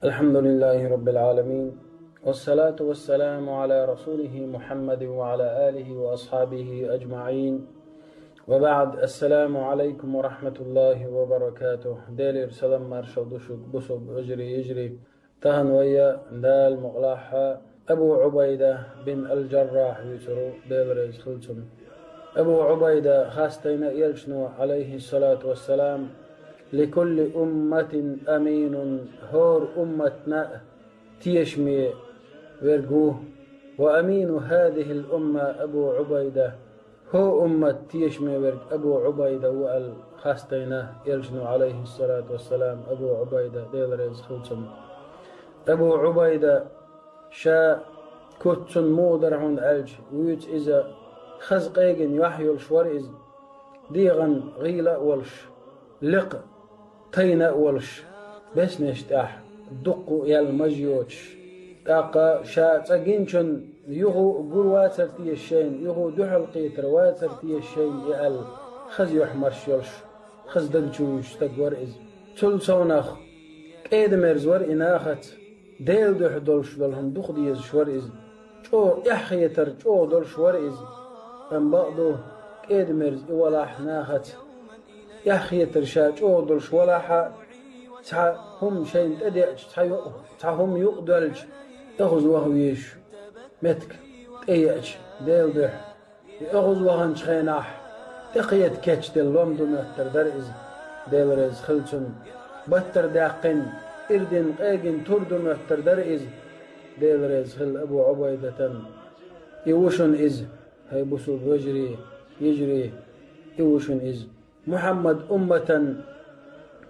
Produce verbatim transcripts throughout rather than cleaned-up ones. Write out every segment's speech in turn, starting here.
الحمد لله رب العالمين، والصلاة والسلام على رسوله محمد وعلى آله وأصحابه أجمعين. وبعد، السلام عليكم ورحمة الله وبركاته. Делера салам маршал ду шуга, бусалба вежарий, йижарий. Тахан вай Дала мукъалахь Абу Ӏубайда бин ал-Джаррахь вуьйцур ву, Дела реза хила цунна. Абу Ӏубайда хастийна элчано, Ӏалайхиссалату вассалам: «لكل أمة أمين», хӀора умматна тешаме верг ву. «وأمين هذه الأمة أبو عبيدة», хӀо уммат тешаме верг Абу Ӏубайда ву аьлла хастийна элчано, Ӏалайхиссалату вассалам, Абу Ӏубайда, Дела реза хила цунна. Абу Ӏубайда ша куц цунна муха дара хьуна аьлча, вуьйцу иза, хаза къегина юьхь йолуш вара иза, дегӀан гӀийла а волуш, лекха тайна а волуш, беснеш тӀехь дуккха а яьлла маж йоцуш. ТӀаккха ша цӀа гиначунна юха а гур вацара теша шайна, юха а дуьхьал кхетар вацара теша шайна и аьлла, хаза юьхь марш йолуш, хаза даг чу вуьйш стаг вара иза. Цул совнах кӀеда-мерза вара и нахаца, Делан дуьхьа долуш долу хӀума дукха дезаш вара иза. ЧӀогӀа эхь-хетар чӀогӀа долуш вара иза. Амма бакъ ду, кӀеда-мерза и валахь нахаца, эхь-хетар ша чӀогӀа долуш валахь а, цхьа хӀума шайна тӀедеача, цхьа юкъ, цхьа хӀума юкъ доьлча, тӀехуз ваха везаш меттиг тӀееача, Делан дуьхьа. И охуз ваханчу хенахь, тӀекхета кечделла лом ду моьттар дара иза, Дела реза хила цунна. Баттар даьккхина, ирдина къегина тур ду моьттар дара иза, Дела реза хила Абу Ӏубайдатан. И ву шуна иза, хӀай бусулба вежарий, йижарий, и ву шуна иза. Мухьаммад умматан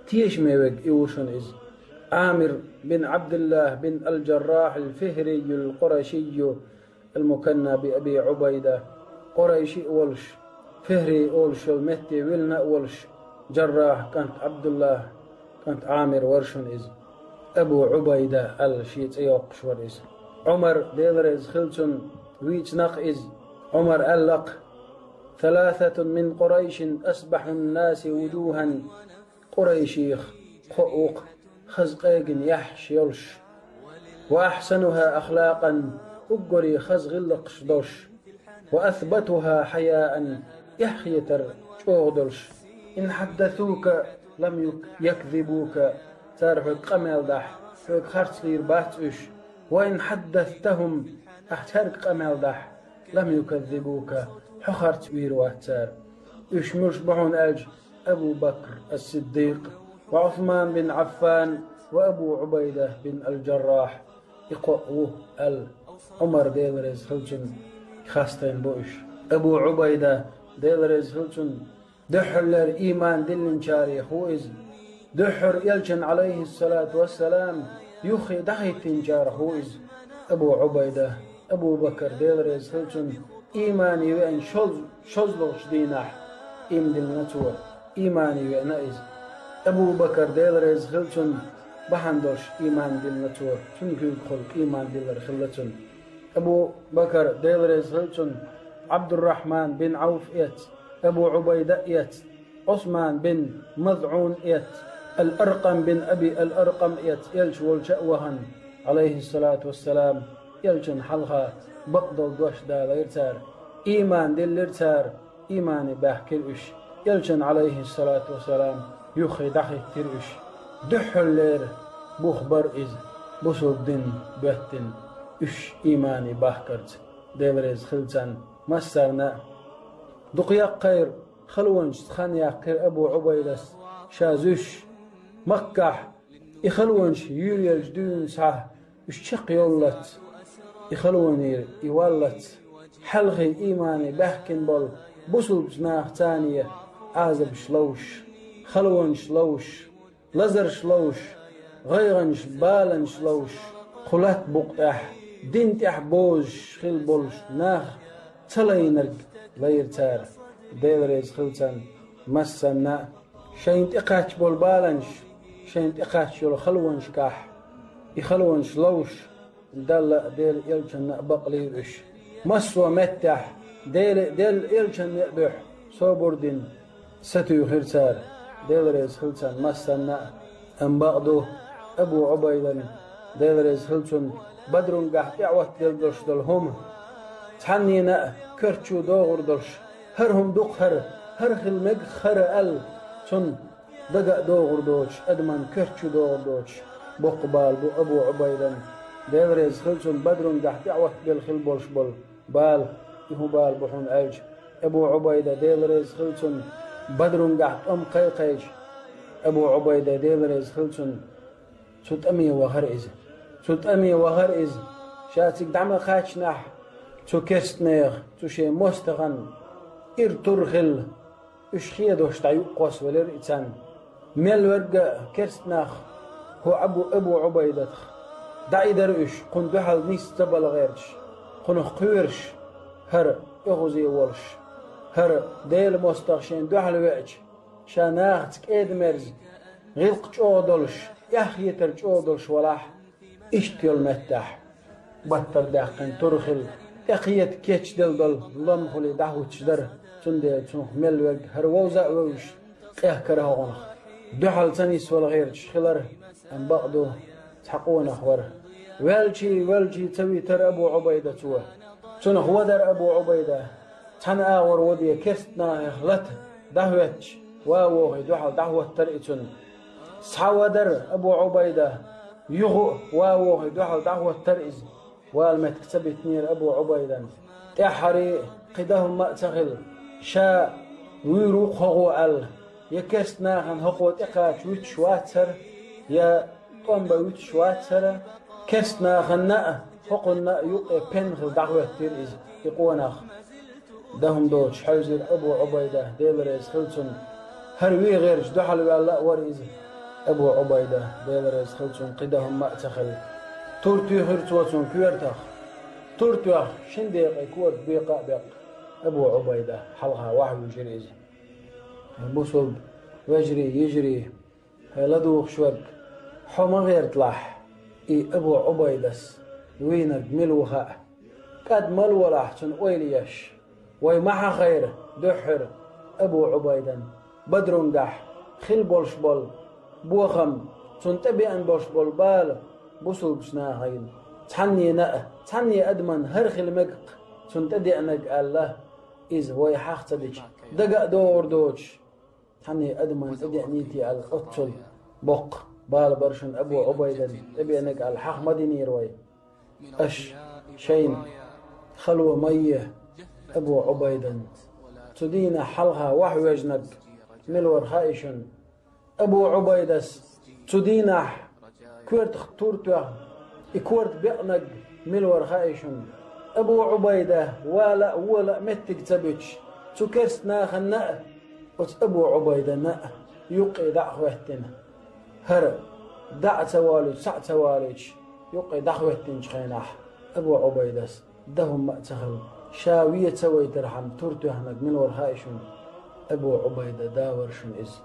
тешаме верг и ву шуна иза. Ӏамир бин Ӏабдуллах бин ал-Джаррахь ал-Фихрийю ал-Къурайшийю, ал-муканна би Аби Ӏубайда, къурайши а волуш, Фихри олуш йолу метте виллина а волуш, Джаррахь кӀант Ӏабдуллах кӀант Ӏамир вара шуна иза. Абу Ӏубайда аьлла шен цӀе йоккхуш вара иза. Ӏумар, Дела реза хила цунна, вийцина-кх иза. Ӏумар аьлла-кх: «ثلاثة من قريش أصبح الناس وجوها». Къурайшех кхоъ ву-кх хаза къегина яххьаш йолуш, «وأحسنها أخلاقا», уггаре хаза гӀиллакхаш долуш, «وأثبتها حياء», эхь-хетар чӀогӀа долуш, «إن حدثوك لم يك-، يكذبوك», цара хьоьга къамел дахь, хьоьга харц лийр бац уьш, «وإن حدثتهم», ахь цаьрга къамел дахь, «لم يكذبوك», хьо харц вийр вац цара. Уьш муьлш бу хьуна аьлча, Абу Бакр ас-Сиддикъ, ва Ӏусман бин Ӏаффан, ва Абу Ӏубайда бин ал-Джаррахь, и кхоъ ву аьлла, Ӏумар, Дела реза хила цунна, хастийна бу уьш. Абу Ӏубайда, Дела реза хила цунна, дуьххьарлера ийман диллинчарех ву иза. Дуьххьара элчан, Ӏалайхиссалату вассалам, юххе дӀахӀиттинчарах ву иза. Абу Ӏубайда, Абу Бакр, Дела реза хила цунна, иймане веана шоз-, шозлагӀчу дийнахь ийман диллина цо, иймане веана иза. Абу Бакр, Дела реза хила цунна, бахьана долуш ийман диллина цо, цуьнан куьйгахула ийман диллар хилла цунна. Абу Бакр, Дела реза хила цунна, Ӏабдуррахьман бин Ӏавф эцна, Абу Ӏубайда а эцна, Ӏусман бин МазӀун эцна, Ал-Аркъам бин Аби Ал-Аркъам эцна, элча волча а вахана, Ӏалайхиссалату вассалам, элчанна хьалха бакъдолу дош далийра цара, ийман диллира цара, иймане баьхкира уьш. Элчанна, Ӏалайхиссалату вассалам, юххе дӀахӀиттира уьш. Дуьххьарлера бух бара иза, бусалба дин боьттина, уьш иймане бахкарца, Дела реза хила царна массарна а. Дукха яккхийра халонашца хан яьккхира Абу Ӏубайдас ша зуьйш. Маккахь и халонаш юьйр елча дуьйна схьа уьш чекхйоллалц, и халонера и валлалц, хьалхе иймане баьхкина болу бусалба наха царна Ӏазабаш ловш, халонаш ловш, лазарш ловш, гӀайгӀанаш, баланаш ловш, кху латта букъа тӀехь, дин тӀехь бозуш хилла болуш нах ца лайнарг лайра цара, Дела реза хила царна массанна а. Шайна тӀекхаьчна болу баланаш, шайна тӀекхаьчна йолу халонашкахь, и халонаш ловш, Далла а, Делан элчанна а бакълийра уьш. Массо а меттехь, Деле а, Делан элчанна а дуьхьа собар дина, сатуьйхира цара, Дела реза хила царна массанна а. Амма бакъ ду, Абу Ӏубайдан, Дела реза хила цунна, Бадрунгахь тӀеӀоттаделла долуш долу хӀума, цхьаннена а коьртачу догӀур долуш, хӀара хӀума дукха хӀара, хӀара хила мега хӀара аьлла, цунна дага а догӀур доцуш, адаман коьртачу догӀур доцуш, боккха бала бу Абу Ӏубайдан, Дела реза хила цунна, Бадрунгахь тӀеӀоттаделла хила болуш болу бала. И хӀун бала бу хьуна аьлча, Абу Ӏубайда, Дела реза хила цунна, Бадрунгахь тӀом кхайкхийча, Абу Ӏубайда, Дела реза хила цунна, цу тӀаме вахара иза. Цу тӀаме вахара иза. Ша цига дӀа ма кхаьччинехь, цу керстанех, цу шен мостагӀан ира тур хилла, уьш хедош дӀа юкъ кхоссавелира и царна. Мел верг а керстанах хӀу Абу, Абу Ӏубайдатах дӀа и дара уьш, кхунна дуьхьал нис ца бала гӀерташ, кхунах кхоьруш, хӀара оьгӀазе волуш, хӀара Делан мостагӀа шена дуьхьал веача, ша нахаца кӀеда-мерза, гӀиллакх чӀогӀа долуш, эхь хетар чӀогӀа долуш валахь, иштта йолу меттехь, баттара даьккхина тур хилла, тӀекхета кечделла долу ломхале дӀахӀуттуш дара, цундела цунах мел верг хӀара вовза а вевзаш, къехкара хӀокхунах дуьхьал ца нисвала гӀерташ хилар, амма бакъду, цхьа къонах вара. Ваьлчий, ваьлчий ца витара Абу Ӏубайда цо. Цунах вадара Абу Ӏубайда, цхьана агӀор ваде керстанех лата дӀахӀоьттуш, ва вохий дуьхьал дӀахӀоттара и цунна. Схьавадара Абу Ӏубайда, юха а ва вохий дуьхьал дӀахӀоттара иза. Вала меттиг ца битинера Абу Ӏубайдан. ТӀаьххьара кхин дан хӀумма а ца хилла, ша вуьйр ву-кх хӀокхо аьлла, я керстанахана хӀокхо тӀекхача вуьтуш вац хӀара, я тӀом бан вуьтуш вац хӀара, керстанаханна а, хӀокхунна а юккъе пен хилла дӀахӀоьттира иза, и къонах. Дан хӀума доцуш хьаьвзира Абу Ӏубайда, Дела реза хила цунна. ХӀара вен гӀерташ дуьхьал ваьлла а вара иза. Абу Ӏубайда, Дела реза хила цунна, кхин дан хӀумма а ца хилла. Тур туьйхира цо цунна коьртах. Тур тоьхна шина декъе корта бекха а беккха, Абу Ӏубайда хьалха вахьа вуьйжира иза. Бусулба вежарий, йижарий, хӀай ладугӀуш верг, хьо ма гӀерталахь, и Абу Ӏубайдас вийнарг мила ву хаьа. КӀад мала валахь цунна ойла еш, вай ма хьахийра дуьххьара Абу Ӏубайдан Бадрунгахь хила болуш болу бохам, цунна тӀебеана болуш болу бала бусулбачу нахана, цхьаннена а, цхьанне адаман хӀара хила мега-кх цунна тӀедеанарг аьлла, иза вай хьаха ца дича, дага а догӀур доцуш, цхьанне адаман тӀедеанийти аьлла, оццул боккха бала бара шуна Абу Ӏубайдан тӀебеанарг аьлла, хьаха ма динийра вай. Аша шайна хало ма е Абу Ӏубайдан. Цу дийнахь хьалха вахьа вежнарг мила вара хаьий шуна? Абу Ӏубайдас цу дийнахь коьртах тур тоьхна, и корта беанарг мила вара хаьий шуна? Абу Ӏубайда вала а, вола а меттиг ца буьтуш, цу керстанаханна а, оцу Абу Ӏубайданна а юккъе дӀа а хӀоьттина. ХӀара дӀа а ца волуьйтуш, схьа а ца волуьйтуш, юккъе дӀахӀоьттинчу хенахь, Абу Ӏубайдас дан хӀумма а ца хилла, ша вен ца вайтархьама тур тоьхнарг мила вара хаьий шуна? Абу Ӏубайда да вара шуна иза.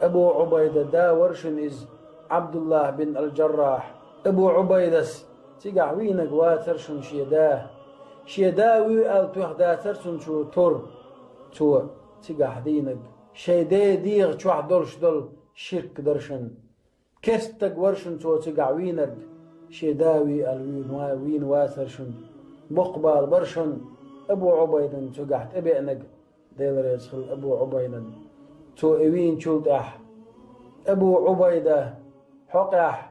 Абу Ӏубайда да вара шуна иза, Ӏабдуллахь бин ал-Джаррахь. Абу Ӏубайдас цигахь вийнарг вацара шуна шен да. Шен да вуьй аьлла тоьхна дацара цунна цо тур. Цо цигахь дийнарг шайн ден дегӀа чохь долуш долу ширк дара шуна. Керста стаг вара шуна цо цигахь вийнарг, шен да вуьй аьлла вийна ва-, вийна вацара шуна. Боккха бала бара шуна Абу Ӏубайдан цигахь тӀебеанарг, Дела реза хила Абу Ӏубайдан. Цо и вийначул тӀаьхьа Абу Ӏубайда хьокъехь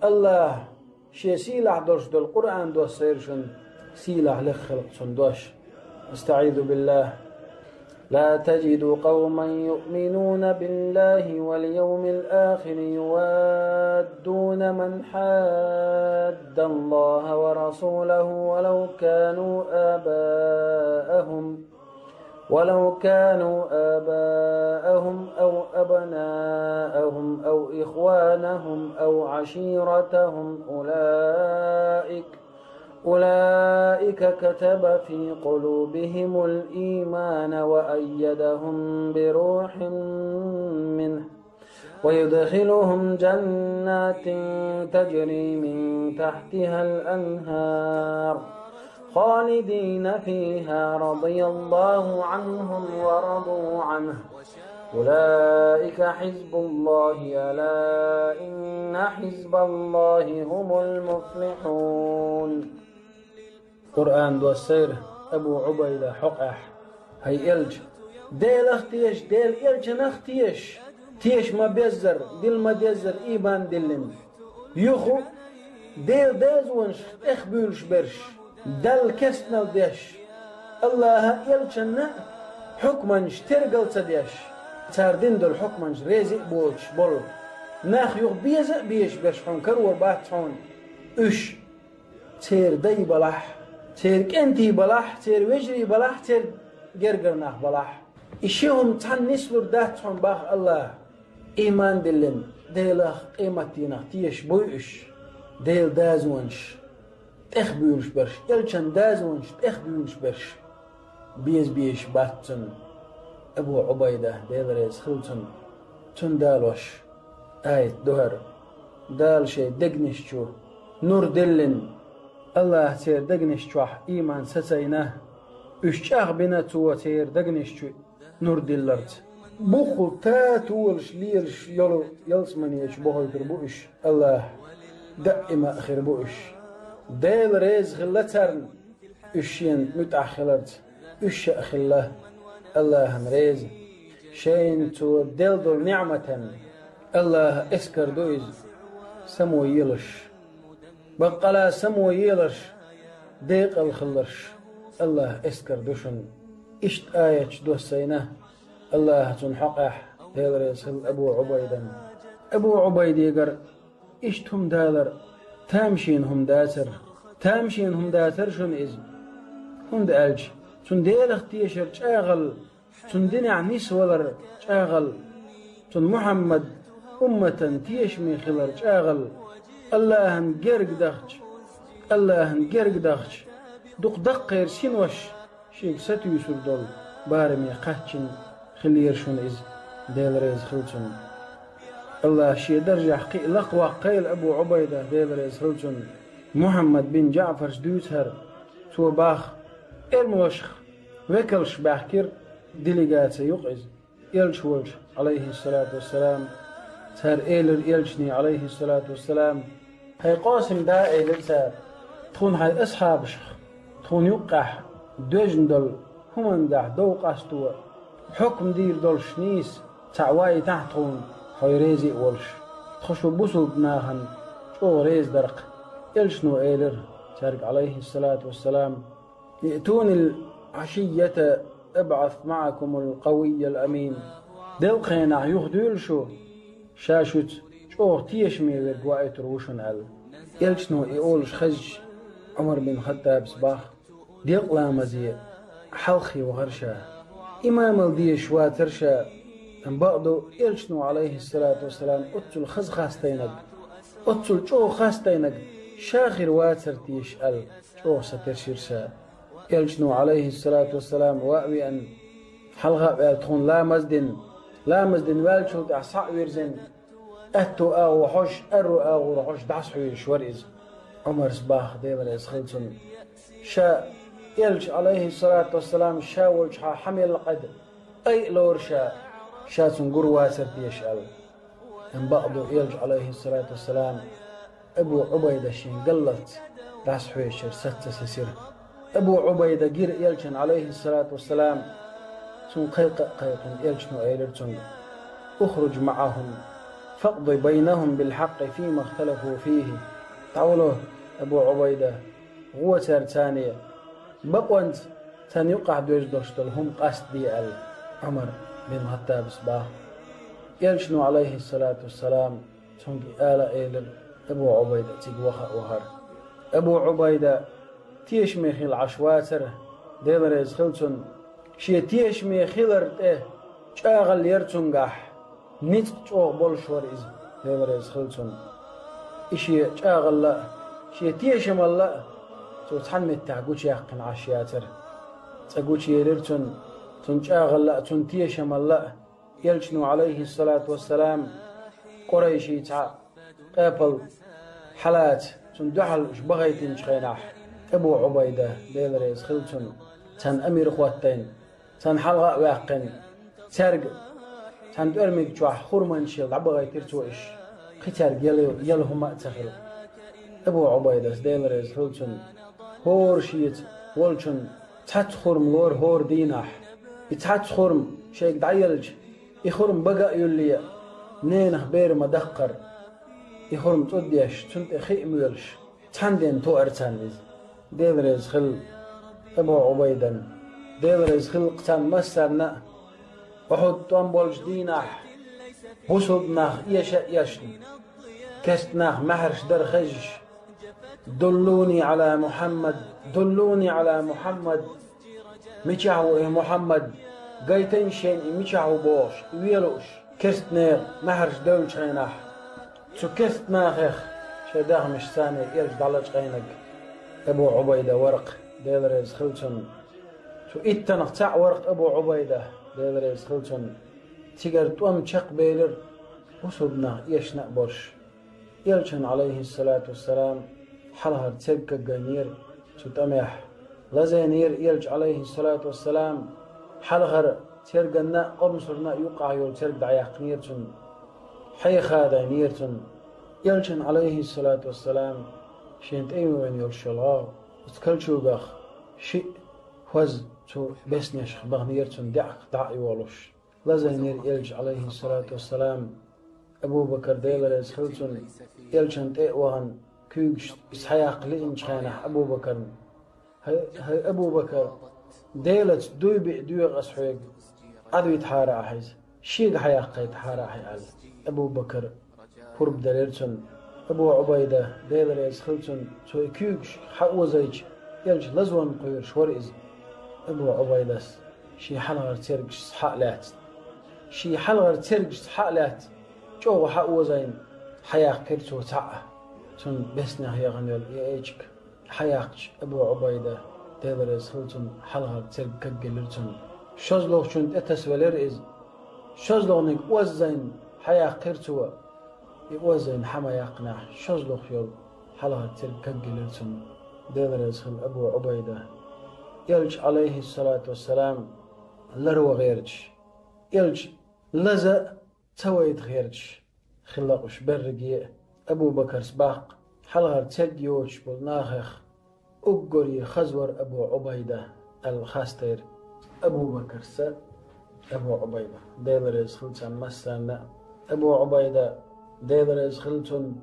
АллахӀа шен сийлахь долуш долу Къуръан доссийра шуна, сийлахь лекха хилла цунна дош. أستعيذ بالله. لا تجد قوما يؤمنون بالله واليوم الآخر يوادون من حاد الله ورسوله ولو كانوا آباءهم، ولو كانوا آباءهم أو أبناءهم أو إخوانهم أو عشيرتهم أولئك، أولئك كتب في قلوبهم الإيمان وأيدهم بروح منه ويدخلهم جنات تجري من تحتها الأنهار خالدين فيها رضي الله عنهم ورضوا عنه أولئك حزب الله، ألا إن حزب الله هم المفلحون. Къуръан доссийра Абу Ӏубайда хьокъехь: хӀай элча, Делах теша, Делан элчанах теша, теша ма-беззара, дила ма-деззара иман диллина. Юха Делан дозанашна тӀехбуьйлуш берш, Далла керстанал деш, АллахӀа а, элчанна а хьукманаш тергал ца деш, цара дина долу хьукманаш реза а боцуш болу нах юха беза а безаш берш хьуна карор бац хьуна. Уьш церан дай балахь, церан кӀентий балахь, церан вежарий балахь, церан гергара нах балахь. И ши хӀума цхьаьна нислур дац хьуна боху АллахӀа. Иман диллина, Делах, къематдийнах теша буй уьш, Делан дозанаш тӀехбуьйлуш берш, элчан дозанаш тӀехбуьйлуш берш беза безаш бац цунна. Абу Ӏубайда, Дела реза хила цунна, цунна далош аят ду хӀара. Дала шайн дегнаш чу нур диллина, АллахӀа церан дегнаш чохь иман сацийна, уьш чӀагӀбина Цо церан дегнаш чу нур дилларца. Буххул татолаш лелаш йолу ялсамане чу бохуьйтур бу уьш АллахӀа, даима а хир бу уьш. Дела реза хилла царна, уьш Шена муьтӀахь хиларца, уьш а хилла АллахӀана реза. Шайна Цо делла долу ниӀматан АллахӀа эскар ду иза, само елаш. Баккъала само елаш, декъал хиларш, АллахӀа эскар ду шуна. Иштта аяташ доссийна АллахӀа цунна хьокъехь, Дела реза хила Абу Ӏубайдан. Абу Ӏубайдегара иштта хӀума далар тамашийна хӀума дацара. Тамашийна хӀума дацара шуна иза. ХӀунда аьлча цунна Делах тешар чӀагӀалла, цунна динехь нисвалар чӀагӀалла, цунна Мухьаммад умматан тешаме хилар чӀагӀалла, АллахӀан герга дахча, АллахӀан герга дахча, дукха даккхийра синош шега сатуьйсур долу бараме кхаччина хиллера шуна иза, Дела реза хила цунна. АллахӀа шен даржехь кхин а лакхаваккхийла Абу Ӏубайда, Дела реза хила цунна. Мухьаммад бин ДжаӀфарс дуьйцу хӀара, цо боху, эрмалошха векалш баьхкира, делегаци юкъа иза. Элча волчу, Ӏалайхиссалату вассалам, цара элира элчане, Ӏалайхиссалату вассалам: «ХӀай Къасим да, — элира цара, — тхуна хьайн асхьабашха, тхуна юккъехь доьжна долу хӀуманна тӀехь дов къасто, хьукма дийр долуш нийса цхьаъ вайтахьа тхуна, хьо реза а волуш, тхо шу бусулба нахана чӀогӀа реза дара-кх». Элчано элира цаьрга, Ӏалайхиссалату вассалам: «ائتوني العشية أبعث معكم القوي الأمين». Делкъа хенахь юхадуьйла шу, ша шуьца чӀогӀа тешаме верг ваийтур ву шуна аьлла. Элчано и олуш хезча, Ӏумар бин Хаттабас боху: «Декъа ламазе хьалххе вахара ша. Имамалла дезаш вацара ша». Амма бакъду, Элчано, Ӏалайхиссалату вассалам, оццул хаза хастийнарг, оццул чӀогӀа хастийнарг ша хир вацара теша аьлла, чӀогӀа сатешира ша. Элчано, Ӏалайхиссалату вассалам, ван а веана, хьалха а ваьлла, тхуна ламаз дина, ламаз дина ваьллачул тӀаьхьа схьа а вирзина, аьтту агӀор хьожуш, аьрру агӀор хьожуш дӀасахьоьжуш вара иза. Ӏумарс боху, Дела реза хила цунна: «Ша Элча, Ӏалайхиссалату вассалам, ша волчохь хьан мелла Ӏад айа лора ша, ша цунна гур вацара теша», — аьлла. Амма бакъду, Элча, Ӏалайхиссалату вассалам, Абу Ӏубайда шен галлалц дӀасахьоьжучуьра саца ца сесира. Абу Ӏубайда гира Элчанна, Ӏалайхиссалату вассалам, цунна кхайкха а кхайкхина, Элчано элира цуьнга: «اخرج معهم فاقض بينهم بالحق فيما اختلفوا فيه». «ДӀавало, Абу Ӏубайда, гӀо цаьрца, бакъонца царна юккъехь доьжна долуш долу хӀума къастаде», — аьлла, Ӏумар бин Хаттабас боху. Элчано, Ӏалайхиссалату вассалам, цуьнга ала а элира, Абу Ӏубайда цига ваха а вахара. Абу Ӏубайда тешаме хилла Ӏаш вацара, Дела реза хила цунна. Шен тешаме хилар тӀе чӀагӀалла яра цуьнгахь, ницкъ чӀогӀа болуш вара иза, Дела реза хила цунна. И шен чӀагӀалла а, шен тешамалла а цо цхьана меттехь гучуяьккхина Ӏаш яцара. Цкъа гучуелира цунна, цуьнан чӀагӀалла а, цуьнан тешамалла а. Элчано, Ӏалайхиссалату вассалам, къурайшийн цхьа къепал хьалаца, цунна дуьхьал уьш бахийтинчу хенахь, Абу Ӏубайда, Дела реза хила цунна, царна амир хӀоттийна, царна хьалха а ваьккхина, цаьрга Цхьана тӀоьрмиг чохь хурманчел дӀабахийтира цо иш. Кхин цаьрга яла, яла хӀума а ца хилла. Абу Ӏубайдас, Дела реза хила цунна, хӀора шеца волчунна цхьацца хурма лора хӀора дийнахь. И цхьацца хурма шайга дӀаелча, и хурма бага а юьллий, ненах бер ма даккхара. И хурма цӀуддеш, цунна тӀе хи а моьлуш, цхьана ден тоьар царна иза. Дела реза хила Абу Ӏубайдан. Дела реза хила царна массарна а. Ухьуд тӀом болчу дийнахь бусулба нах эша а эшна, керста нах маьхьарш дара хезаш: «Дуллуни Ӏала Мухьаммад, дуллуни Ӏала Мухьаммад». Мичахь ву и Мухьаммад? Гайтина шайна и мичахь ву бохуш, и вен лууш, керста нехан маьхьарш девллачу хенахь, цу керста нахех шайн дахмашца царна элча дӀалачкъийнарг Абу Ӏубайда вара-кх, Дела реза хила цунна. Цу иттанах цхьаъ вара-кх Абу Ӏубайда, Дела реза хила цунна. Цигара тӀом чекхбелира бусулба нах эшна а болуш. Элчан, Ӏалайхиссалату вассалам, хьалхара церг каггайнера цу тӀамехь. Лазайнера Элча, Ӏалайхиссалату вассалам, хьалхара церганна а, къомсарна а юккъахь йолу церг дӀаяьккхинера цунна. Хьеха дайнера цунна. Элчан, Ӏалайхиссалату вассалам, шен тӀе а веана йолуш йолу гӀагӀ, оцу калчугах шиъ хӀоз цу беснешах баханера цунна, даьӀахк дӀа а йолуш. Лазайнера Элча, Ӏалайхиссалату вассалам, Абу Бакар, Дела реза хила цунна, Элчан тӀе а вахана, куьйгаш схьаяккха лиъначу хенахь Абу Бакарна: «ХӀай, хӀай Абу Бакар, Делаца дуй биъ доьху ас хьоьга, Ӏадвитахьара ахьа иза, шега хьаяккхайтахьара ахьа», — аьлла. Абу Бакар пурба делира цунна. Абу Ӏубайда, Дела реза хила цунна, цо и куьйгаш хьаозайча, Элча лазонна кхоьруш вара иза. Абу Ӏубайдас шен хьалхара цергаш схьа а лаьцна. Шен хьалхара цергаш схьа а лаьцна, чӀогӀа хьаозайна, хьаяккхира цо цхьаъ, цунна беснех яхана йолу и эчиг. Хьаяккхича, Абу Ӏубайда, Дела реза хила цунна, хьалхара церг кагйиллира цунна. ШозлагӀчунна тӀе тасавелира иза. ШозлагӀниг оззайна хьаяккхира цо. И оззайна хьа ма яьккхинехь, шозлагӀа йолу хьалхара церг кагйиллира цунна. Дела реза хила Абу Ӏубайда. Элча, Ӏалайхиссалату вассалам, ларван гӀерташ, Элча лаза а ца вайта гӀерташ хилла уьш берриге а. Абу Бакарс баккха, хьалхара церг йоцуш болу нахах уггаре хаза вара Абу Ӏубайда, аьлла хастайра. Абу Бакарс а, Абу Ӏубайда, Дела реза хила царна массарна а. Абу Ӏубайда, Дела реза хила цунна,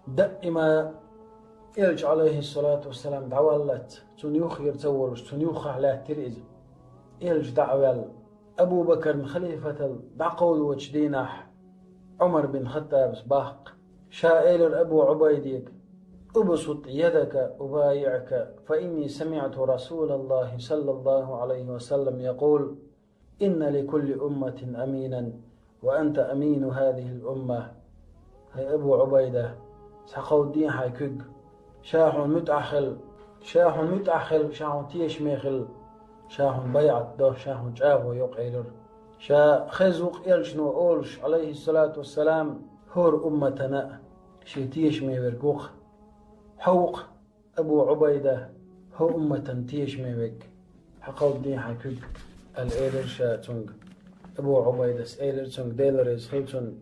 даима Элча, Ӏалайхиссалату вассалам, дӀаваллалц, цунна юххера ца волуш, цунна юххехь лаьттира иза. Элча дӀа а ваьлла, Абу Бакарна халифаталла дӀакховдочу дийнахь Ӏумар бин Хаттабас баккха, ша элира Абу Ӏубайдега: «ابسط يدك أبايعك، فإني سمعت رسول الله صلى الله عليه وسلم يقول: إن لكل أمة أمينا، وأنت أمين هذه الأمة». ХӀай Абу Ӏубайда, схьакховдадехьа хьайн куьг. Ша хьуна муьтӀахь хила, ша хьуна муьтӀахь хила, ша хьуна тешаме хила, ша хьуна байӀат до, ша хьуна чӀагӀо йо, элира. Ша хезна ву-кх элчано олуш, Ӏалайхиссалату вассалам, хӀора умматана а шен тешаме верг ву-кх. Хьо ву-кх, Абу Ӏубайда, хӀо умматан тешаме верг, хьакховдадехьа хьайн куьг, аьлла элира ша цуьнга. Абу Ӏубайдас элира цуьнга, Дела реза хила цунна: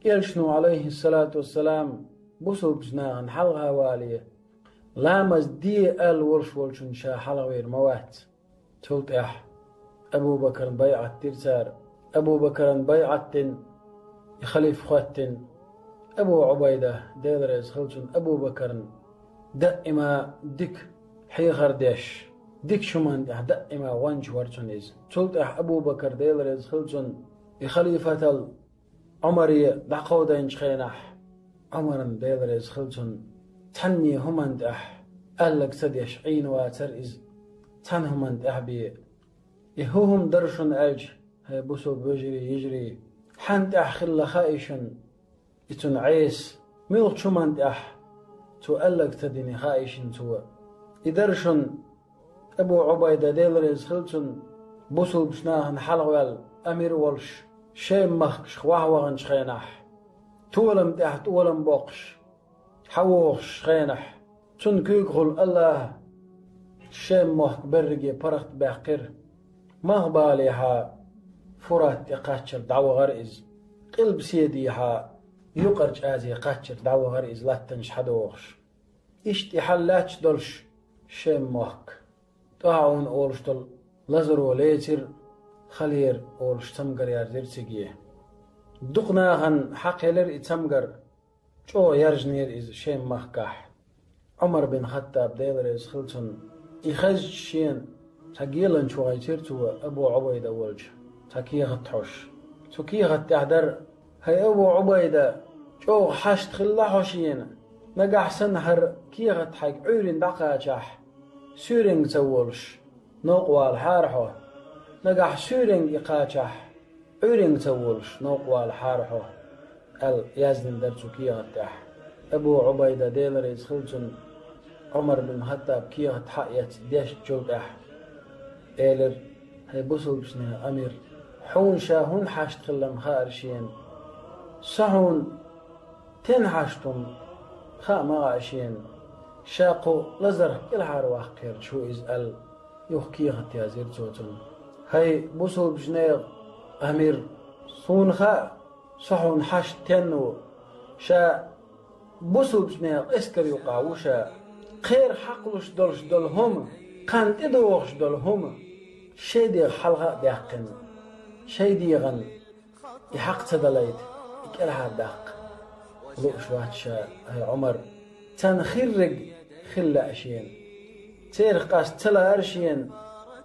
Элчано, Ӏалайхиссалату вассалам, бусулбачу нахана хьалха вале, ламаз де аьлла волуш волчунна ша хьалхавер ма вац. Цул тӀаьхьа Абу Бакарна байӀат дира цара. Абу Бакарна байӀат дина, и халифа хӀоттийна, Абу Ӏубайда, Дела реза хила цунна, Абу Бакарна даима дика хьехар деш, дикачу хӀуманна тӀехь даима гӀоьнча вара цунна иза. Цул тӀаьхьа Абу Бакар, Дела реза хила цунна, и халифаталла Ӏумаре дӀакховдайначу хенахь, Ӏумарна, Дела реза хила цунна, цхьанне хӀуманна тӀехь аьлларг ца деш Ӏийна вацара иза, цхьана хӀуманна тӀехь бен. И хӀун хӀума дара шуна аьлча, хӀай бусулба вежарий, йижарий, хьанна тӀехь хилла хаьий шуна и цуьнан Ӏеса, муьлхачу хӀуманна тӀехь цо аьлларг ца дина хаьий шуна цо? И дара шуна Абу Ӏубайда, Дела реза хила цунна, бусулбачу нахана хьалхаваьлла амир а волуш, Шем-махкашка вахьа ваханчу хенахь, толам тӀехь толам боккхуш, хьавогӀуш хенахь, цунна куьйгахула АллахӀа Шем-мохк берриге паргӀатбаьккхира. Мах балехьа, Фурат тӀе кхаччалц дӀавахара иза. къилбаседехьа юкъара чӀазе кхаччалца дӀавахара иза латтанаш хьадохуш. Иштта и хьал лаьтташ долуш Шем-мохк, ТӀохьун олуш долу лазаро лецира, Халера олуш цамгар ярзира циге. Дукха нахана хьакхелира и цамгар, чӀогӀа яржинера иза Шем-махкахь. Ӏумар бин Хаттаб, Дела реза хила цунна, и хезча шена цхьа геланча вахийтира цо Абу Ӏубайда волчу цхьа кехат хьош. Цу кехат тӀехь дара: «ХӀай Абу Ӏубайда, чӀогӀа хьашт хилла хьо шена, нагахь санна хӀара кехат хьайга Ӏуьйрина дӀакхачахь, суьйренга ца волуш, новкъа валахьара хьо. Нагахь суьйренга и кхачахь, Ӏуьйренга ца волуш, новкъа валахьара хьо», — аьлла, яздина дара цу кехат тӀехь. Абу Ӏубайда, Дела реза хила цунна, Ӏумар бин Хаттаб кехат хьаэцна дешначул тӀаьхьа элира: «ХӀай бусулбачу нехан амир, хьуна ша хӀунда хьашт хилларна хаьара шена? Со хьуна стенна хьашт ву хаьа ма хаьа шена, ша кху лазарх кӀелхьарваккха гӀерташ ву иза», — аьлла, юха кехат язйира цо цунна: «ХӀай бусулбачу нехан амир, суна хаьа, со хьуна хьашт стенна ву. Ша бусулбачу нехан эскар юкъахь ву ша. Кхеран хьакхалуш долуш долу хӀума, кхарна тӀедогӀуш долу хӀума шайн дегӀан хьалха а даьккхина, шайн дегӀан и хьакха ца далайта, и кӀелхьардаккха лууш вац ша, хӀай Ӏумар. Царна хирриг хила лаьа шена. Церах къаста ца лаьара шена,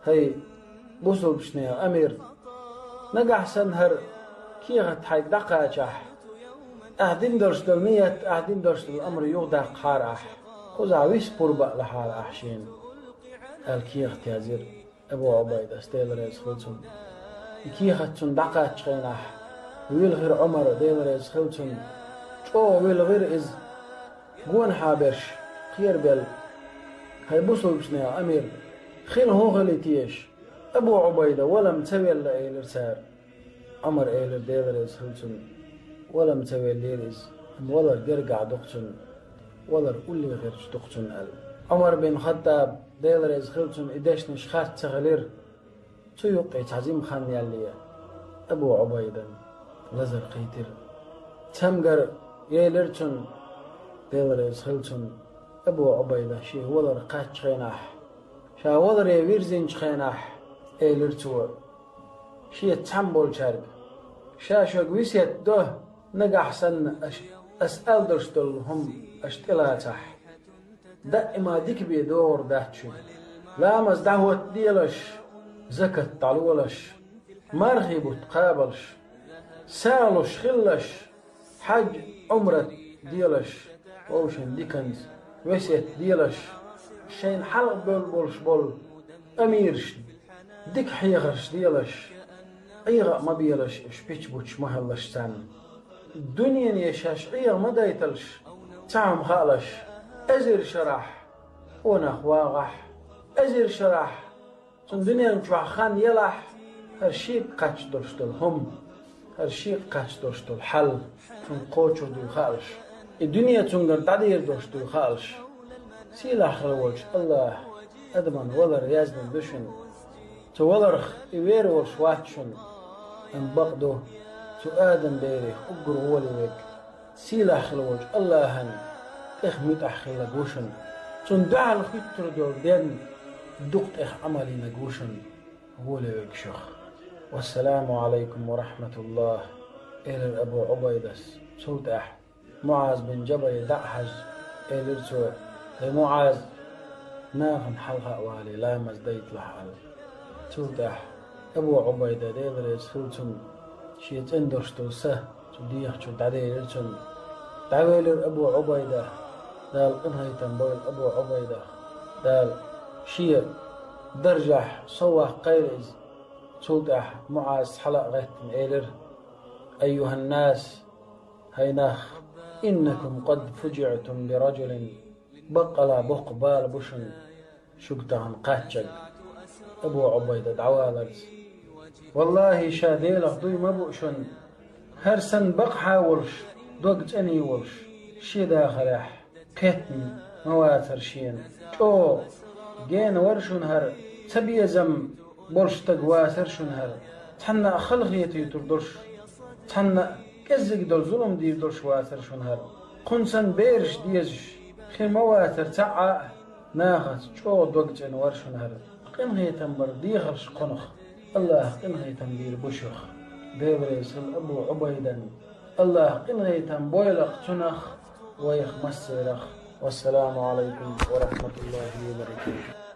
хӀай бусулбачу нехан амир. Нагахь санна хӀара кехат хьайга дӀакхачахь, ахь дина долуш долу ният, ахь дина долуш долу амр юхадаккхахьара ахь, кхузахь виса пурба а лахьара ахь шена», — аьлла, кехат язйира Абу Ӏубайдас, Дела реза хила цунна. И кехат цунна дӀакхаччу хенахь, вилхира Ӏумар, Дела реза хила цунна. ЧӀогӀа вилхира иза, гонахьа берш кхерабелла: «ХӀай бусулбачу нехан амир, хила хӀун хили теша? Абу Ӏубайда вала-м ца велла», — элира цара. Ӏумар элира, Дела реза хила цунна: «Вала-м ца веллера иза, амма валар гергахь ду-кх цунна, валар уллехь гӀерташ ду-кх цунна», — аьлла. Ӏумар бин Хаттаб, Дела реза хила цунна, и дешнаш харц ца хилира. Цу юккъе цхьа жима хан ялале, Абу Ӏубайдан лазар кхийтира. Цамгар элира цунна, Дела реза хила цунна: «Абу Ӏубайда шен валар кхаччу хенахь, ша валаре вирзинчу хенахь, — элира цо шеца цхьаьна болчаьрга, — ша шуьга весет до, нагахь санна аша ас аьлла долуш долу хӀума аша тӀелацахь, даима дика бен догӀур дац шуьга. Ламаз дӀахӀоттаделаш, закат дӀалолаш, мархий бутт кхабалаш, сагӀа луш хилалаш, хьаьж, Ӏумрат делаш, вовшийн диканца весет делаш, шайна хьалха бевлла болуш болу амирашна дика хьехарш делаш, Ӏеха а ма белаш, уьш пича-буча ма хилалаш царна. Дуьнене шаьш Ӏеха ма дайталаш, цхьа хӀума хаалаш, эзар шарахь къонах вагӀахь, эзар шарахь цунна дуьнен чохь хан елахь, хӀара шега кхаччалц долуш долу хӀума, хӀара шега кхаччалц долуш долу хьал цунна кхочур дуй хаалаш, и дуьне цуьнгара дӀадер долуш дуй хаалаш. Сийлахь хила волчу АллахӀа адаман валар яздина ду шуна. Цу валарх и вер волуш вац шуна, амма бакъ ду, цу Адам-берех уггар гӀоле верг сийлахь хила волчу АллахӀан тӀех муьтӀахь хилларг ву шуна. Цунна дуьхьал хӀуьттур долу ден дукха тӀех Ӏамал йинарг ву шуна гӀоле верг шух. «Вассаламу Ӏалайкум ва рахьматуллахӀ», — элира Абу Ӏубайдас. Цул тӀаьхьа МуӀаз бин Джабале дӀа а хьаьжна, элира цо: «ХӀай МуӀаз, нахана хьалха а вале, ламаз дайталахь», — аьлла. Цул тӀаьхьа Абу Ӏубайда, Дела реза хила цунна, шен цӀена долуш долу са цу дегӀа чу дӀаделира цунна. ДӀавелира Абу Ӏубайда, Дала къинхетам бойла Абу Ӏубайдах, Дала шен даржехь совваккхайра иза. Цул тӀаьхьа МуӀаза хьала а гӀеттина элира: «Айюхьаннас, хӀай нах, иннакум къад фужиътум би раджулин, баккъала боккха бала бу шуна, шуьга тахана кхаччаг». Абу Ӏубайда дӀаваларца: «ВаллахӀи, ша Делах дуй ма буу шуна, хӀара санна бакъахьа волуш, дог цӀена волуш, шен дахарехь кхеттина ма вацара шена. ЧӀогӀа гена вара шуна хӀара, цабезам болуш стаг вацара шуна хӀара, цхьанна а халахетийтур долуш, цхьанна а кӀеззиг долу зулам дийр долуш вацара шуна хӀара. Кхунца бераш дезаш хи ма вацара цхьа а, нахаца чӀогӀа дог цӀена вара шуна хӀара. Къинхетам бар дехарш кхунах, АллахӀа къинхетам бийр бу шух. Дела реза хила Абу Ӏубайдан. АллахӀа къинхетам бойла-кх цунах, вайх массарах. Вассаламу Ӏалайкум ва рахьматуллахӀи ва баракатухӀ.